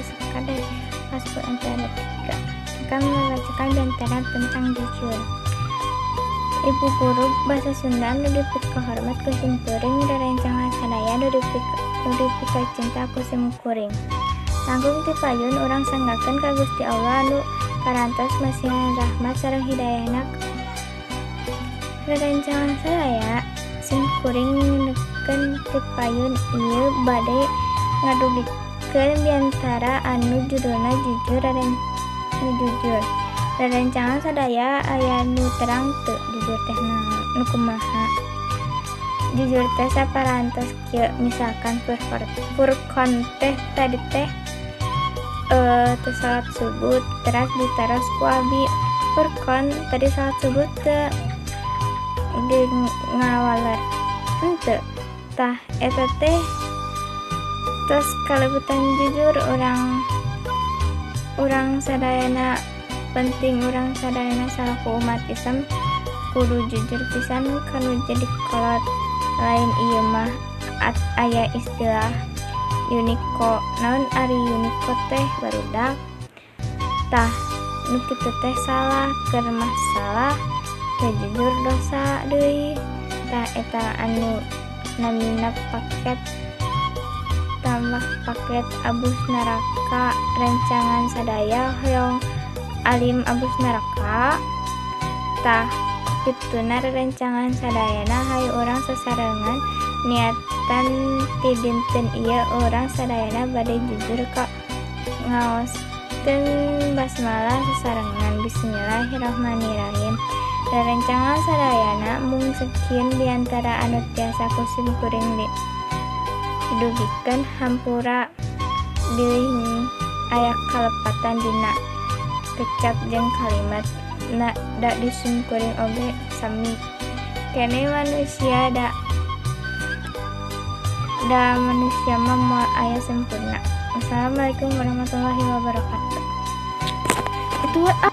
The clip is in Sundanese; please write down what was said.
Saya Sekar dari kelas 10 MTN 3 akan membacakan biantara tentang jujur. Ibu guru bahasa Sunda anu dipikahormat ku sim kuring, rerencangan sadaya nu dipikacinta ku sim kuring. Langkung ti payun urang sanggakeun ka Gusti Allah anu parantos masihan rahmat sareng hidayahna. Rerencangan sadaya, sim kuring nindekkeun ti payun ieu bade ngadugikeun biantara anu judulna jujur. Jujur. Rerencangan sadaya, aya nu terang teu jujur teh nu kumaha? Jujur teh saparantos kieu, misalkan Furqon teh tadi teh teu salat subuh, teras ditaros ku abi, "Furqon, tadi salat subuh teu?" Ngawaler, "Henteu." Tah, eta teh tos kalebetan jujur. Urang urang sadayana penting, urang sadayana salaku umat Islam kudu jujur pisan kanu jadi kolot. Lain ieu mah aya istilah Uniqlo. Naon ari Uniqlo teh, barudak? Tah, nu kitu teh salah, keur mah salah, teu jujur dosa deui. Tah, eta anu namina paket tambah paket abus neraka. Rencangan sadaya, hoyong alim abus neraka? Tah, kituna rerencangan sadayana, hayu urang sasarengan niatan ti dinten ieu urang sadayana bade jujur ka ngaoskeun basmalah sasarengan, Bismillahirrahmanirrahim. Rerencangan sadayana, mung sekian diantara anu tiasa ku sim kuring didugikeun. Hampura bilih aya kalepatan dina kecap jeung kalimat na, da di sim kuring oge sami keneh manusia, da manusia mah moal aya sempurna. Wassalamualaikum warahmatullahi wabarakatuh. Itu.